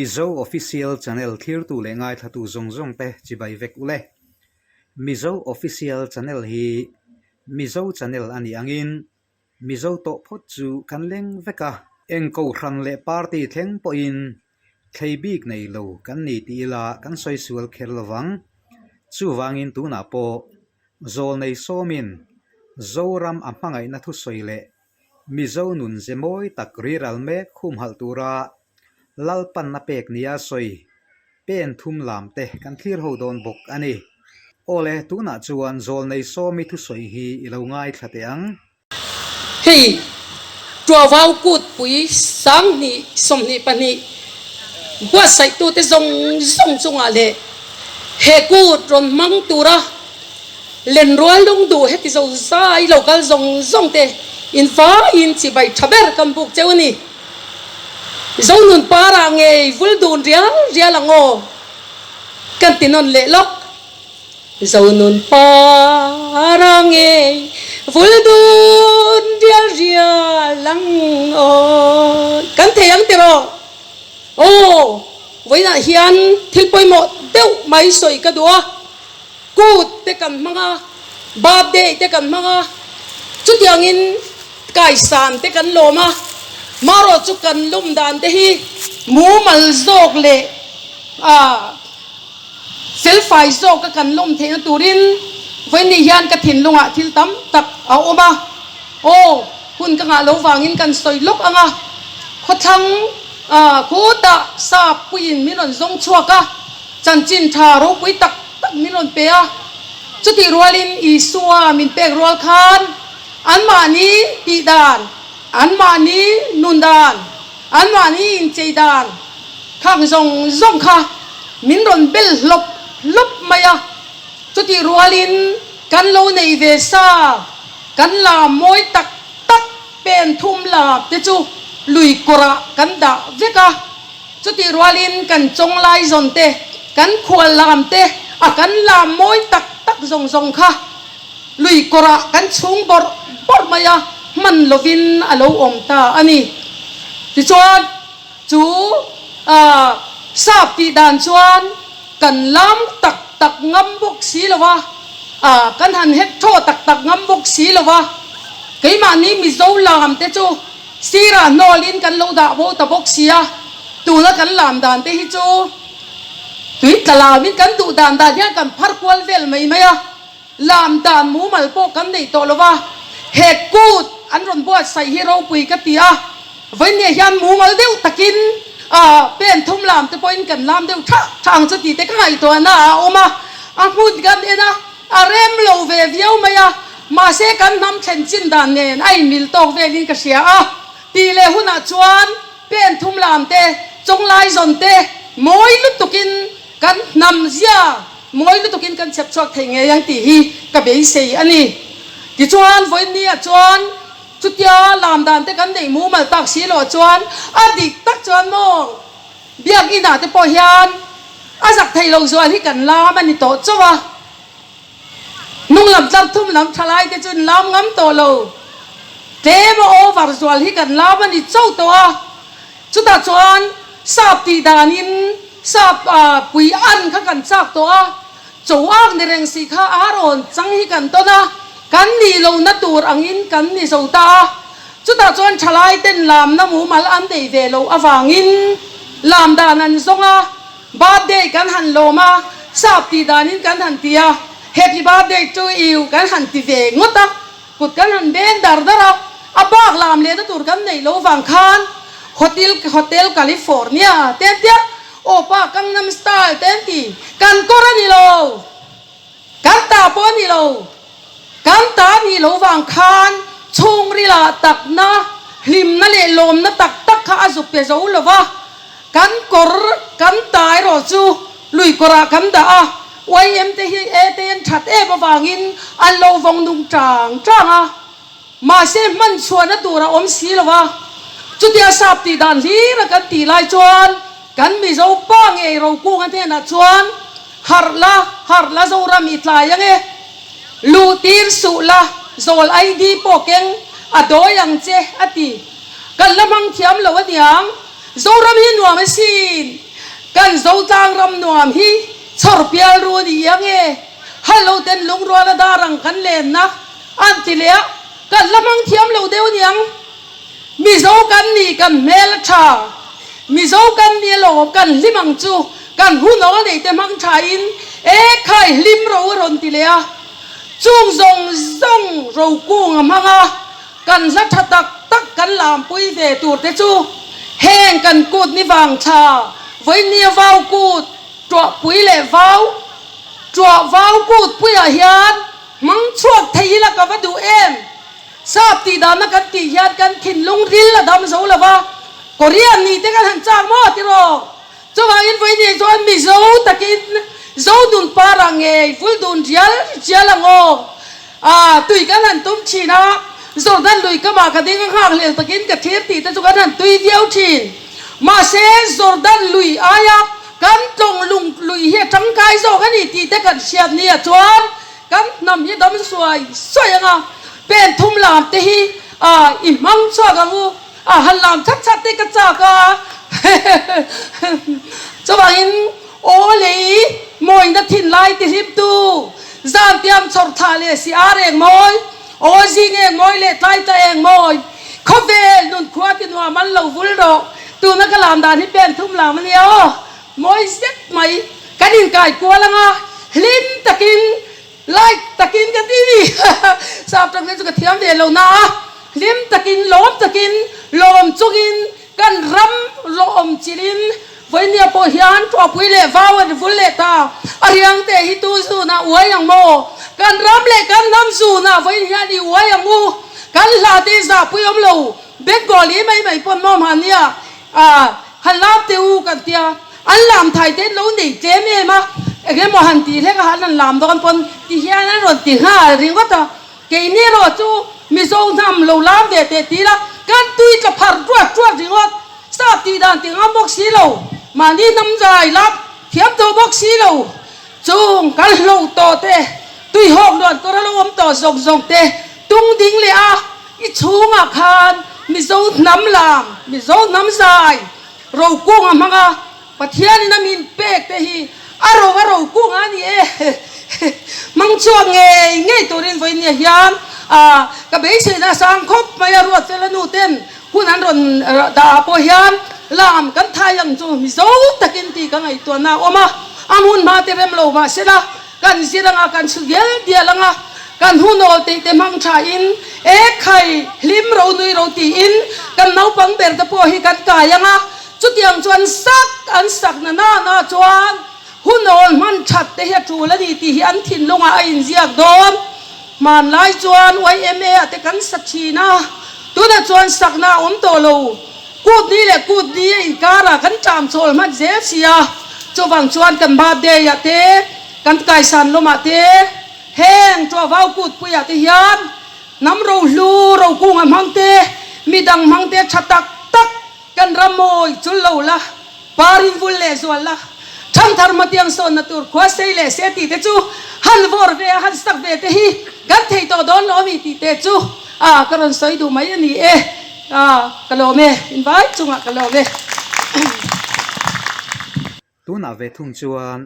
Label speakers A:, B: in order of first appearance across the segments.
A: Mizo Official Channel thlirtu leh ngaithlatu zawng zawng te chibai vek ule. Mizo Official Channel hi Mizo Channel a nih angin Mizo tawh phawt chu kan leng vek a. Eng kohhran leh party thleng pawhin thlei bik nei lo kan ni tih ila kan sawi sual kher lo vang. Chuvangin tunah pawh Zawlnei sawmin Zoram a hmangaihna thusawi leh Mizo nun ze mawi tak riral mek humhalh tura Lalpanna pek nia sawi pen thum lam te kan thlir ho dawn bawk a ni. Awle, tunah chuan Zawlnei Sawmi thusawi hi i lo ngaithla teh ang.
B: Hei, Tuavau Kutpui 2022 buatsaihtute zawng zawng chungah leh he kut rawn hmang tura Lenrual lungduh heti zo zai lo kal zawng zawng te in vaiin chibai tha ber kan buk cheu a ni. Zonun parah ngei vul dun rial rial ang aw kan ti nawn leh lawk. Zonun parah ngei vul dun rial rial ang aw kan thei ang tiraw? Aw, vawiinah hian thil pawimawh deuh mai sawi ka duh a. Kut te kan hmang a, birthday te kan hmang a, chutiangin kaisan te kan lawm a, marawh chu kan lum dan te hi mumal zawk leh ah felfai zawk a kan lawm theihna turin vawiin hian ka thinlungah thil tam tak a awm a, aw hun ka ngah lo vangin kan sawi lawk ang a, khawthlang ah khutah sap puiin min rawn zawng chhuak a. Chanchin tha ropui tak tak min rawn pe a, chutih rualin Isua min pek rual khan anmahni tih dan, anmahni nun dan, anmahni inchei dan khang zawng zawng kha min rawn bel hlawp hlawp mai a. Chutih rualin kan lo nei ve sa, kan lam mawi tak tak pen thum lam te chu lui kawrah kan dah vek a. Chutih rualin kan chawnglai zawn te, kan khual lam te, a kan lam mawi tak tak zawng zawng kha lui kawrah kan chhung bawrh bawrh mai a, hman lovin a lo awm ta a ni. Tichuan, chu sap tih dan chuan kan lam tak tak ngam bawk si lo a, kan han hek thaw tak tak ngam bawk si lo a, keimahni Mizo lam te chu Sirah hnawlin kan lo dah bo ta bawk sia, tuna kan lam dan te hi chu tui tla lamin kan duh dan dan hian kan phar kual vel mai mai a, lam dan mumal pawh kan neih tawh lo va, he kut an rawn buatsaih hi ropui ka ti a, vawinia hian mumal deuh takin pen thum lam te pawhin kan lam deuh thah thah ang chu tih te ka ngaihtuahna a awm a, a hmun kan en a. A rem lo ve viau mai a, mahse kan hnam thlen chin dan nen a inmil tawk velin ka hria a, tih leh hunah chuan pen thum lam te, chawnglai zawn te mawi lutukin kan hnam zia mawi lutukin kan chhep chhuak thei ngei ang tih hi ka beisei a ni. Tichuan vawiinniah chuan chutia lam dan te kan neih mumal tak si loh chuan a dik tak chuan maw Biakinah te pawh hian a zak thei lo zual hi kan lam a ni tawh chauh a, hnung lam tlar thum lam tha lai te chu an lam ngam tawh lo. Tlem a over zual hi kan lam a ni chauh tawh a, chutah chuan sap tih danin sap pui an kha kan chak tawh a, cho ak ni reng si kha a rawn chang hi kan tawn a, kan nih lohna tur angin kan ni zo ta a. Chutah chuan thalai ten lamna mumal an nei ve loh avangin lam dan an zawng a, birthday kan han lawm a, sap tih danin kan han ti a, happy birthday to you kan han ti ve ngawt a, kut kan han beng dar dar a, a bak lam lehna tur kan neih loh vang khan Hotel Hotel California te an ti a, aw pa Gangnam Style te an ti, kan kawr a ni lo. Kan ta pawh a ni lo. Kan ta a nih loh vang khan chhungrilah takna, hlimna leh lawmna tak tak kha a zuk pe zo lo va. Kan kawr, kan ta erawh chu lui kawrah kan dah a, YM te hi e te an that em avangin an lo vawng nung tang tang a. Mahse hman chhuahna tur a awm si lo a, chutia sap tih dan hlir a kan tih lai chuan kan Mizo pa ngei Rokunga hnenah chuan harh la, harh la Zoram i tlai ang e, luh tir suh la, zawl ID pawh keng a dawi ang che a ti. Kan la hmang thiam lo aniang, Zoram hi nuam asin. Kan Zotlang ram nuam hi chhawr pial ru ni ang e, Hallo ten lungrual a dar ang kan lenna an ti leh a, kan la hmang thiam lo deuh niang. Mizo kan ni kan hmel a tha, Mizo kan ni alawm kan hlim ang chu, kan hun aw a nei te hmang tha in e khai hlim ro a rawn ti leh a, chung zawng zawng rokung a hmang a, Kan hla tha tak tak kan lampui ve tur te chu heng kan kut ni vang tha vawinia vau kut tuahpui leh vau tuah vau kut puiah hian hmang chhuak thei ila ka va duh em? Sap tih dahna kan tih hian kan thinlung ril a dam zo lo va, Korean nih te kan han chak maw tiraw? Chuvangin vawinia chuan Mizo takin Zonun parah ngei vul dun rial rial ang aw. A, tui kan han tum thin a, Jordan lui kamah ka ding a nghakhlel takin ka thlir tih te chu kan han tui viau thin. Mahse, Jordan lui aia kan tlawng lung lui hi a tangkai zawk a ni tih te kan hriat nia chuan kan hnam hi dam suai suai ang a, pen thum lam te hi a i hmang chhuak ang u. A han lam chat chat te ka chak a, chuvangin aw lei mawina thin lai ti hlimtu zan tiang chawrh thlah leh si ar eng mawi, aw zing eng mawi leh tlai ta eng mawi, khawvel nun khua ti nuam an lo vul rawh, tuna ka lam dan hi pen thum lam a nia aw, mawi zet mai, kan inkai kual anga hlim takin Like takin ka ti ni. Sap tak te chu ka thiam ve lo na a, hlim takin, lawm takin, lawm chungin kan ram lawm chilin vawinia pawh hian Tuahpui leh Vau an vul leh ta. A riang te hi tu zunah uai ang maw? Kan ram leh kan hnam zunah vawiin hian i uai ang u. Kan hla te zahpui awm lo. Bengali mai mai pawn maw mahnia A, han lam teh u kan tia, an lam thai te an lo nei tlem em a, eng emaw han tih hlek a han han lam dawn pawn ti hian an rawn ti nghal ringawt a, keini erawh chu Mizo hnam lo lam ve teh ti ila kan tui tla phar ruat ruat ringawt, sap tih dan ti ngam bawk si lo, mahni hnam zai lam thiam tawh bawk si lo, chung kan hloh tawh te, tuihawk luan kawr a lo awm tawh zawng zawng te tung ding leh a. I chhungah khan Mizo hnam lam, Mizo hnam zai rokunga hmanga Pathianin a min pek te hi a ro a rokunga a ni e. Hmang chhuak ngei ngei turin vawinia hian ka beiseina a sang khawp mai a, Ruatfela nu ten hun an rawn dah ah pawh hian lam kan thai ang chu Mizo takin tih ka ngaihtuahna a awm a, a hmun hma te rem lo mahsela Kan zir anga kan chhu dial dial anga kan hunawl tih te hmang tha in e khai hlim ro nui ro tiin kan naupang ber te pawh hi kan kai anga chutiang chuan sak an sak na na na chuan hunawl hman that te hi a tul a ni tih hi an thinlungah a inziak dawn. Hmanlai chuan YMA ah te kan sa thin a, tunah chuan sakna a awm tawh lo. Kut ni leh kut ni a inkarah kan ṭam chawl hman zel si a, chuvang chuan kan birthday ah te, kan kaisan lawmah te, heng ṭuahvau kutpuiah te hian hnam rohlu rokunga hmang te, midang hmang te ṭha tak tak kan ram mawi chul lo la. Parin vul leh zual la, Thangthar hmatiang sawnna tur khua sei leh se tih te chu han vawr ve a, han sak ve te hi kan thei tawh dawn lo ami tih te chu a ka rawn sawi duh mai a ni e. A ka lawm e, invai chungah ka lawm e.
A: Tunah ve thung chuan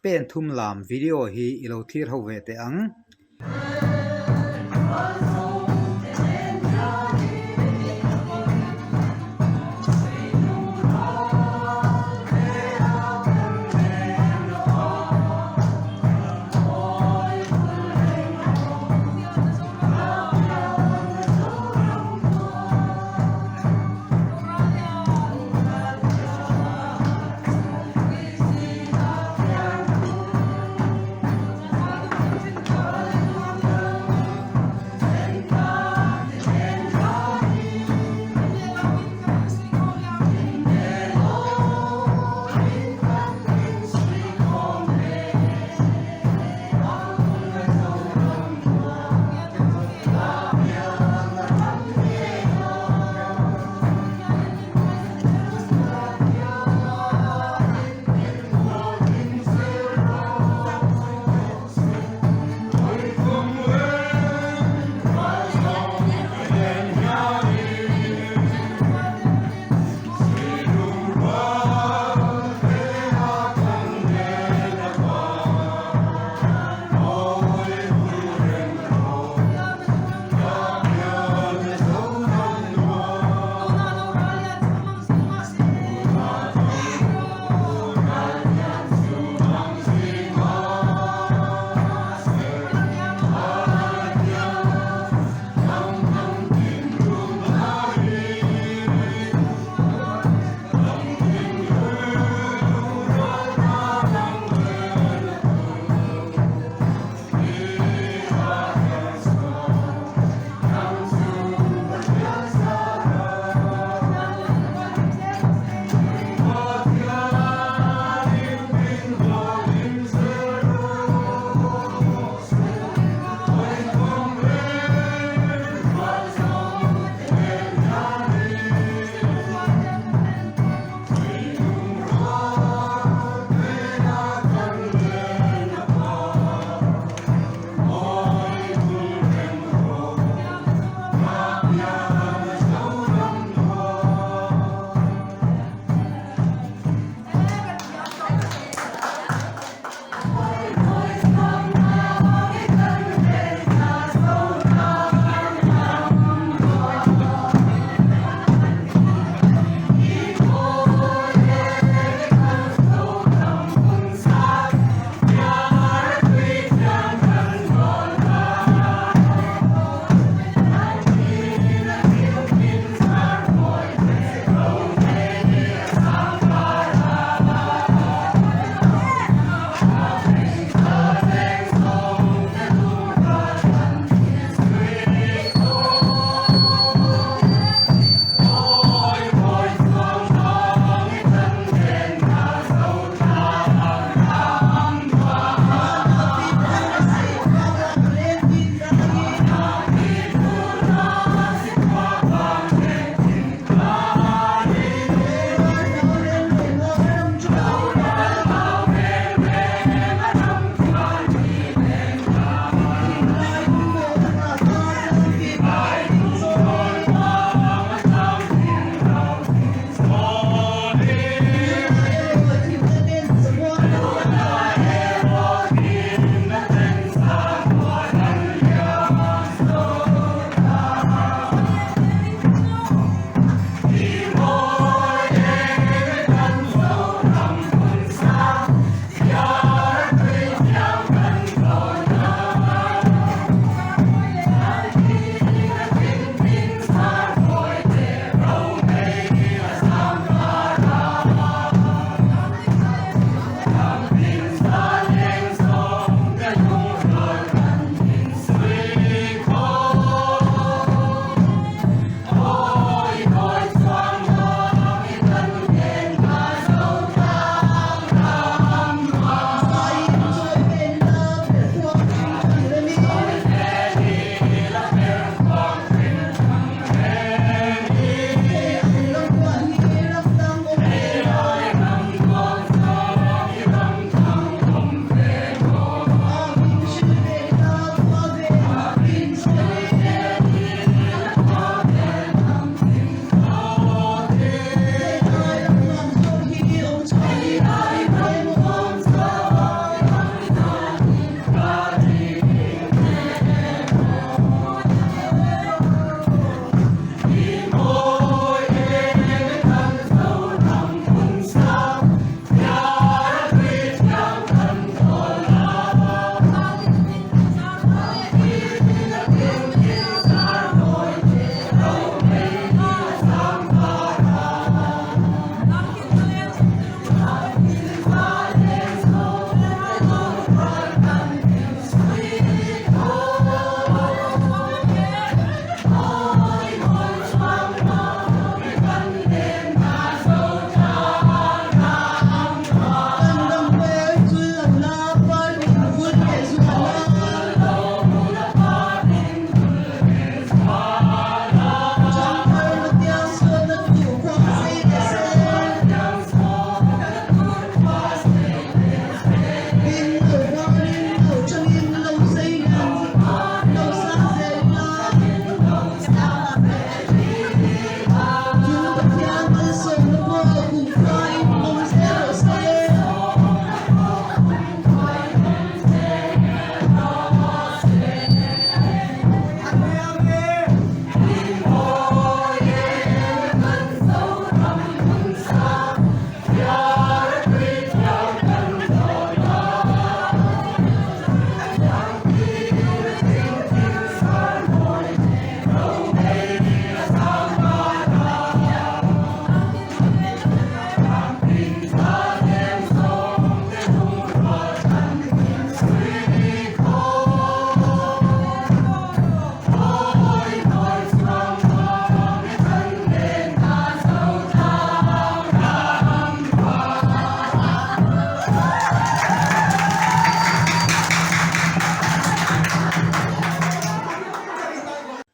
A: Pen thum lam video hi i lo thlir ho ve teh ang.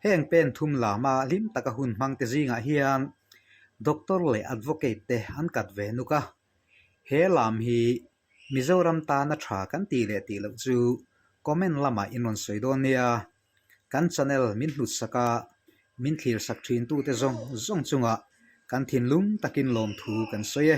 A: Heng pen thum lama hlim taka hun hmangte zingah hian Doctor leh Advocate te an kat ve nuk a. He lam hi Mizoram tana tha kan tih leh tih loh chu comment lamah in rawn sawi dawn nia. Kan channel min hlut sak a, min thlir sak thin tute zawng zawng chungah kan thinlung takin lawmthu kan sawi e.